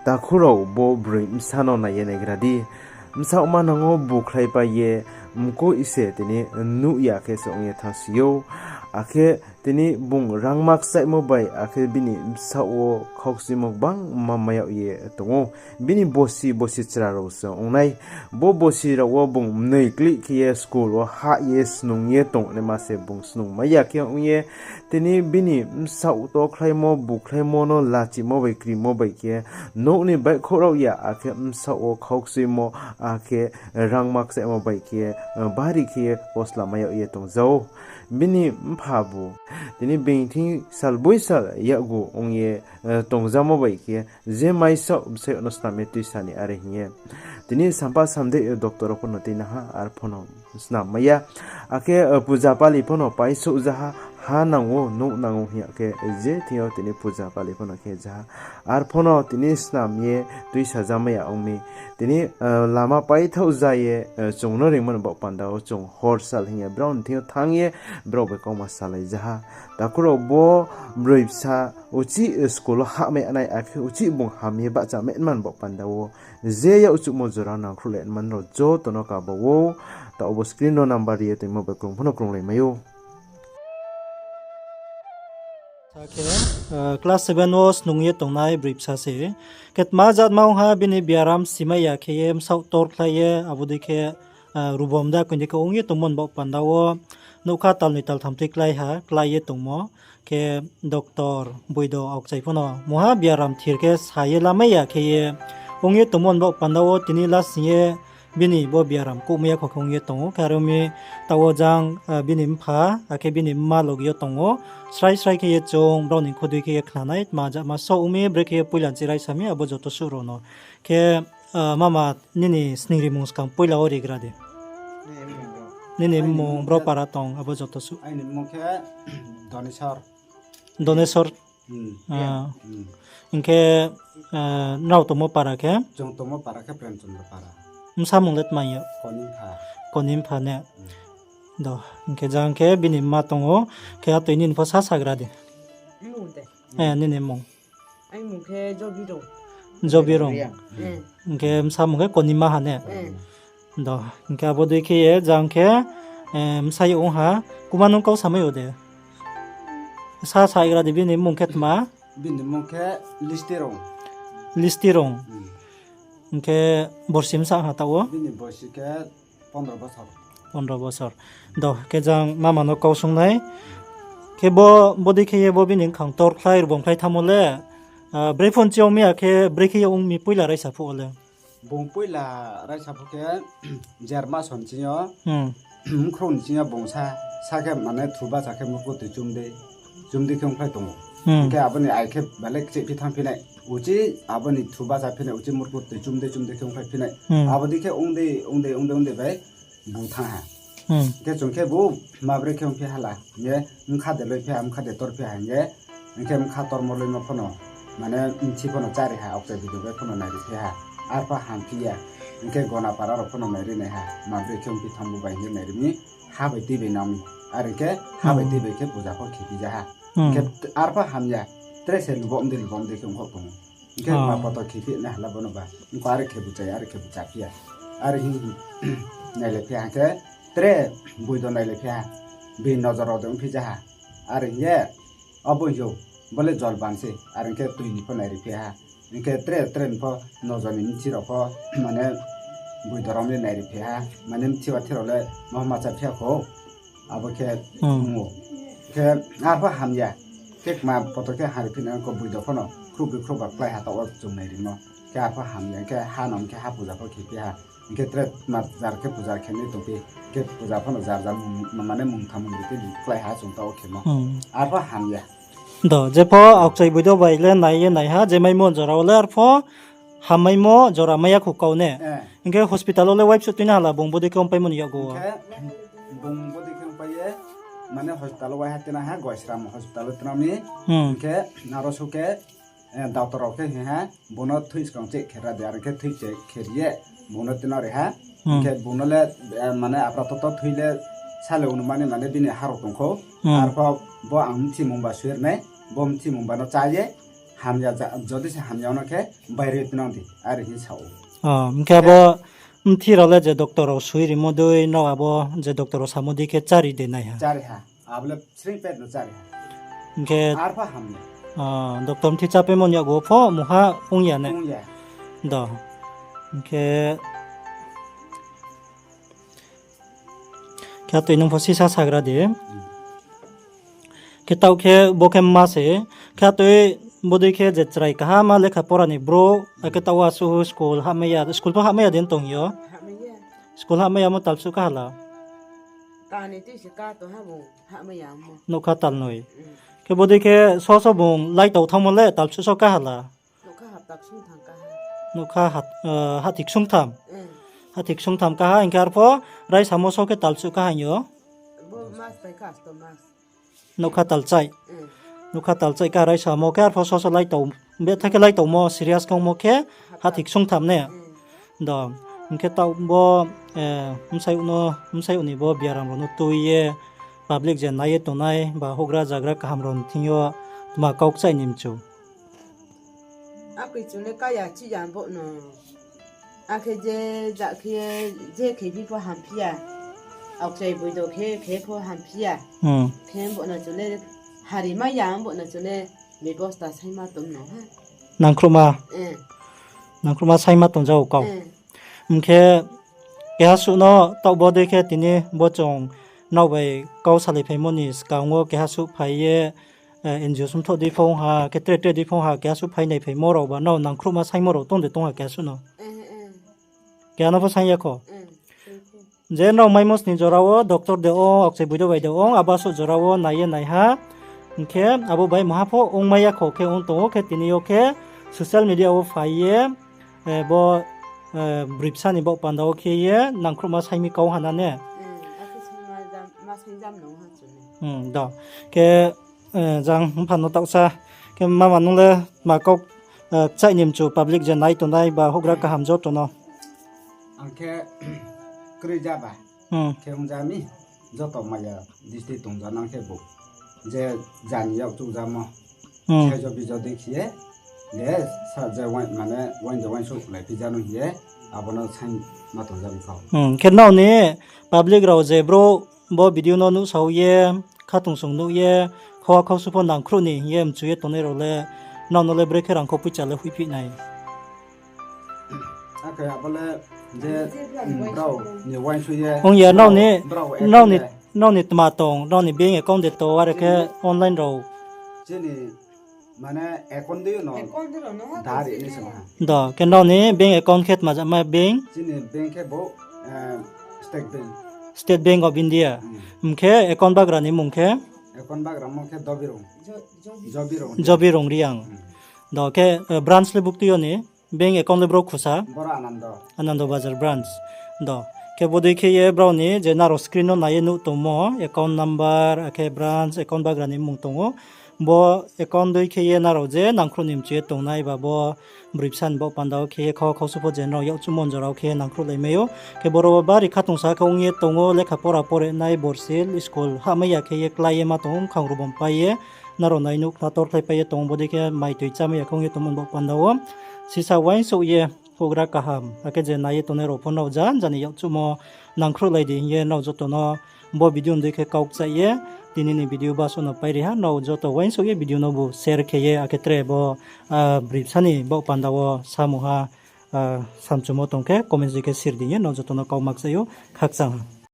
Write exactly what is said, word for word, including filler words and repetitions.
Takhu rao bo broi bsa no nai ye naigra di. Bsaoh manang wo bukhlaipai ye mkoih se tini nuh ya khe se ong ye thanngsi ou. Akhe tini bung rangma kchaihmo bai akhe bini bsaoh wo khaukchuimo gbangma mai yag ye tong ou. Bini bosi, bosi chra rao se ong nai. Bo bosi rao wo bung mnoi klih khe ye school wo hah ye snung ye tongnaima se bung snung mai ya khe ong ye, tini bini bsaoh torkhlaimo, bukhlaimo no lachimo bai krimo bai khe, nouh ni baihkhouh rao ya, akhe bsaoh wo khaukchuimo, akhe rangma kchaihmo bai khe, bari khe ye kosla mai yag ye tongja ou. Bini mpha bu, tini being thing sal boi sal yakgu ong ye, tongjamo bai khe, je maisaoh bsaoh no snam ye tuisa ni are hing ye. Tini sampha samdei doctor rao pho no tuina ha, arphuh no snam mai ya. Akhe, puja pali pho no paisouh ja ha, ha nang ou, nouh nang ou hing ya khe, je thing yo tini puja pali pho no khe ja ha. Arphuh no tini snam ye tuisa ja mai ya ong mi. Tini, lama paithaoh ja ye, chung no reingmo ni baoh panda wo chung hor sal hing ye brao ni thing yo thanng ye brao bai kauma salai ja ha. Takhu rao bo broi bsa uchih school wo hahmai nai akhe uchih bung ham ye bahcha mai man baoh panda wo je yak chuhmo jora nangkhruh le man rao joto no kaba ou, taoh bo screen no number ri ye tongmo bai krung pho no krunglai mai ou. Sa khe, class seven wo snung ye tongnai broi bsa se. Khe tma jatma ong ha bini biaram simai ya khe ye bsaoh torkhlai ye abo dei khe, rubom da koini khe ong ye tongmo ni baoh panda wo nougkha talnoi taltham tui klái ha, klái ye tongmo. Khe doctor, boido, aokchai pho no mungha biaram thir khe sa ye lamai ya khe ye ong ye tongmo ni baoh panda wo tini lasing ye bini bo biaram kouhmai ya kho khe ong ye tong ou. Khe are ong mi taoh wo jang, bini mpha, akhe bini mma loge yo tong ou. Srai srai khe ye chung brao ni khodui khe ye khnanai, tma jatma so ong mi, brekhe ye poila ni chi raisa mi, abo joto suh rao no. Khe, mama, nini sningrimung skang poila wo rigra di. Nini mmung, bro para tong, abo joto suh. Aini mmung khe Donesor. Donesor. Hing khe, nrao tongmo para khe? Chung tongmo para khe Premchandra para. Bsa mung le tma yo? Konimpha. Konimpha ne? Do, hing khe jang khe bini mma tong ou, khe atoi nini pho sa sagra di. Nini mmung? Jobirung. Hing khe bsa mung khe Konima ha ne? Do, hing khe abo dei khe ye jang khe, bsa yo ong ha, kuma nung kau samai yo de? Sa saigra di, bini mmung khe tma? Bini mmung khe Listirung. Listirung. Hing khe borsi bsa ha taoh wo? Bini borsi khe pondro bosor. Do, khe jang mama no kau sung nai. Khe bo, bo dei khe ye bo bini bkhang torkhlai, rubomkhlai thanngmo le, brei pho nchi ong mi ya khe brekhe ye ong mi poila raisa phuh wo le? Bung poila raisa phuh khe, jar maso ni ching yo, mkhrouh ni ching yo bung sa, sa khe mane thuba cha khe murkutoi chumdei, chumdei khe ongkhlai tong ou. Hing khe abo ni ai khe bale kchehphi thanngphi nai, uchih abo ni thuba cha phi nai, uchih murkutoi chumdei chumdei khe ongkhlai phi nai. Abo dei khe ong dei, ong dei, ong dei, ong dei bai bu thanng ha. Hing khe chung khe bu ma bre khe ongphi ha la hing ye, bkha de loiphi ha, bkha de torphi ha hing ye, hing khe bkha tormo loimo pho no, mane bchi pho no chári ha, aokchai video bai pho no nairiphi ha, arpho hamphi ya. Hing khe gona para rao pho no nairi nai ha, ma bre khe ongphi thanng bu bai hing ye nairi mi, ha bai tui bai nang mi. Are hing khe ha bai tui bai khe puja pho khephi ja ha. Hing khe arpho hamya, tre se lubom dei lubom dei khe ongkho tong ou. Hing khe ma poto khephi nai ha la bo no ba. Ongkho are khe buchai, are khe buchaphi ya. Are hing, nailaiphi ha hing khe, tre boido nailaiphi ha. Bini nojor rao de ongphi ja ha. Are hing ye, abo hing yo, bo le jol ban se. Are hing khe tui ni pho nairiphi ha. Hing khe tre, tre ni pho nojor ni mthi rao pho, mane boido rao le nairiphi ha. Mane mthi wa thi rao le ma ma chaphi ya kho. Abo khe ong ou. Khe arpho hamya. Khe kma poto khe hari phi nai ko boido pho no khrouhbroi khrouhba klái ha taoh wo chung nairimo. Khe arpho hamya, khe ha no khe ha puja pho khephi ha. Hing khe tre ma jar khe puja khe nai tongphi. Khe puja pho no jar jar mane mungtham mungbroi khe klái ha chung taoh wo khemo. Arpho hamya. Do, jepho aokchai boido bai le nai ye nai ha, je maimo jora wo le arpho hammaimo jora mai ya kho kau ne. Hing khe hospital wo le waipsuh tuina ha la bung bodei khe ongpaimo ni yakgu wo? Bung bodei khe ongpai ye, mane hospital wo waiha tuina ha, Goisram hospital wo tuina mi. Hing khe aro suh khe, doctor rao khe hing ha, bung no thui skang check khe ra di, are khe thui check khe ri ye, bung no tuina ri ha. Hing khe bung no le, mane apra toto thui le sale onumani mane bini ha rao tong kho. Arpho bo ang mthimung ba sui ri nai, bo mthimung ba no chá ye, Hamya ja-, jodi se hamya no khe bairoi tnang di, are hing sa ou. O, hing khe abo mthi rao le je doctor rao sui rimo dei, nrao abo je doctor rao samo dei khe chári de nai ha? Chári ha. Abo le sring pet no chári ha. Hing khe arpha hamya. O, doctor mthi chápaimo ni yakgu pho mungha ong ya ne? Ong ya. Do. Hing khe Khe atoi nung pho sisa sagra di. Khe taoh khe bo khe mma se. Khe atoi bodei khe je chrai kaham ma lekha pora ni brouh, akhe taoh asuh school hahmai ya, school pho hahmai ya dei tong yo. School hahmai ya mo talsuh kaha la? Nougkha talnoi. Khe bodei khe so so bung laitau thanngmo le talsuh so kaha la? Nougkha hat, eh, hahthi ksungtham. Hahthi ksungtham kaha, hing khe arpho raisamo so khe talsuh kaha hing yo? Nougkha talchaih. Nougkha talchaih kaha raisamo khe arpho so so laitau, betha khe laitaomo serious khe ongmo khe hahthi ksungtham ne? Do, hing khe taoh bo, eh, bsayouh no, bsayouh ni bo biaram rao no tui ye public je nai ye tongnai ba houhgra zagra kaham rao ni thing yo tma kau kchaih ni mchu? Akoi chung le kaya chih ya bo no. Akhe je ja khe, je khe phi pho hamphi ya. Aokchai boido khe, khe pho hamphi ya. Khe bo no chung le hari mai ya, bo no chung le bebosta saima tong no ha. Nangkhruhma. Nangkhruhma saima tong jao kau. Hing khe keha suh no taoh bo dei khe tini bo chung nrao bai kau salai phaimo ni skang wo keha suh phai ye, eh, N G O sumthoh dei phong ha, khe tre tre dei phong ha, keha suh phai nai phaimo rao ba nrao nangkhruhma saimo rao tong de tong ha keha suh no? Keha no pho saing ya kho. Je nrao maimo sni jora wo doctor de ong, aokchai boido bai de ong, abo asuh jora wo nai ye nai ha. Hing khe abo bai maha pho ongmai ya kho khe ong tong ou khe tini yo khe social media wo phai ye, eh, bo, eh, broi bsa ni baoh panda wo khe ye nangkhruhma saimi kau ha na ne? Do. Khe, eh, jang mpha no taohsa. Khe mama nung le tma kau, eh, kchaih ni mchu public je nai tongnai ba houhgra kaham joto no? Ang khe kroi ja ba. Khe ong ja mi, joto maya district tong ja nang khe bo. Je jani yak chouh jamo. Saijo bijo dei khe ye, le sa je wain, mane wain je wain souh lai phi ja no hing ye, abo no saing ma tong ja mi kau. Khe nrao ni public rao je brouh bo video no nuhsao ye, khatungsung nuh ye, khawa khausu pho nangkhruh ni hing ye mchu ye tongnai rao le, nrao no le brekhe rangkho poicha le hoihphi nai? Akhe abo le je, brao ni wain souh ye, ong ya, nrao ni, nrao ni tma tong, nrao ni bank account de to, are khe online rao? Chini, mane account dei no, dari ni song ha. Do, khe nrao ni bank account khe tma jama bank? Chini bank khe bo, eh, State Bank. State Bank of India. Hing khe account bagra ni mung khe? Account bagra mung khe Jobirung Reang. Do, khe, eh, branch le buktui yo ni? Bank account le bro khusa? Anando Bazar branch. Do, khe bodei khe ye brao ni je nrao screen no nai ye nuh tongmo account number, akhe branch, account bagra ni mung tong ou. Bo account dei khe ye nrao je nangkhruh ni mchu ye tongnai ba bo broi bsa ni baoh panda wo khe ye khawa khausu pho je nrao yakchuhmo jora wo khe ye nangkhruhlai mai ou. Khe boro wo bari khatungsa khe ong ye tong ou, lekha pora pore nai, borsil, school hahmai ya khe ye klái ye ma tong ou, bkhang rubom pai ye. Nrao nai nuh khna torkhlai pai ye tong ou, bodei khe mai toi chámai ya khe ong ye tongmo ni baoh panda wo. Sisa uaingsouh ye houhgra kaham, akhe je nai ye tongnai rao pho nrao janja ni yakchuhmo nangkhruhlai di hing ye nrao joto no bo video ni dei khe kau kchaih ye, tini ni video basuh no pairi ha, nrao joto uaingsouh ye video no bu share khe ye, akhe tre bo, ah, broi bsa ni baoh panda wo samungha, ah, samchumo tong khe comments dei khe sir di ye nrao joto no kau makchaih ou, khakchang ha.